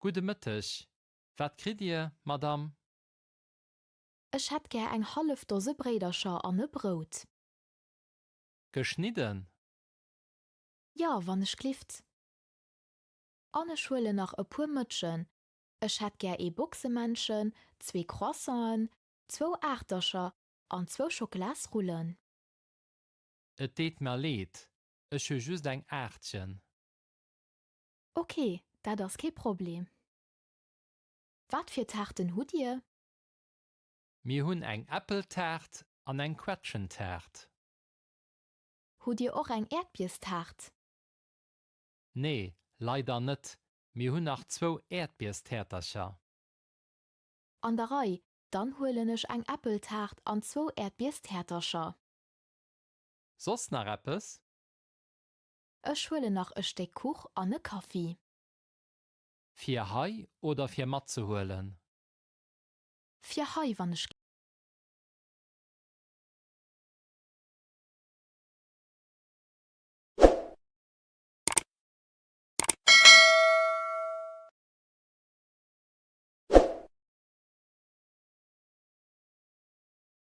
Gudde Mëtteg. Wat kritt Dir, Madamm? Ech hätt gär eng hallef Dose Bréidercher an e Brout. Geschnidden? Jo, wann ech glift. An ech huelen nach e puer Mëtschen. Ech hätt gär ee Boxemännchen, zwee Croissanten, zwou Aachtercher an zwou Schockelasrullen. Et deet mer leed, ech hu just eng Aachtchen. Ok, dat ass kee Problem. Wat fir Taarten hutt Dir? Mir hunn eng Äppeltaart an eng Quetschentaart. Hutt Dir och eng Äerdbierstaart? Nee, leider net. Mir hunn nach zwou Äerdbierstäertercher. An der Rei, dann huelen ech eng Äppeltaart an zwou Äerdbierstäertercher. Soss nach eppes? Ech huelen nach e Stéck Kuch an e Kaffi. Fir hei oder fir matzehuelen? Fir hei, wann ech.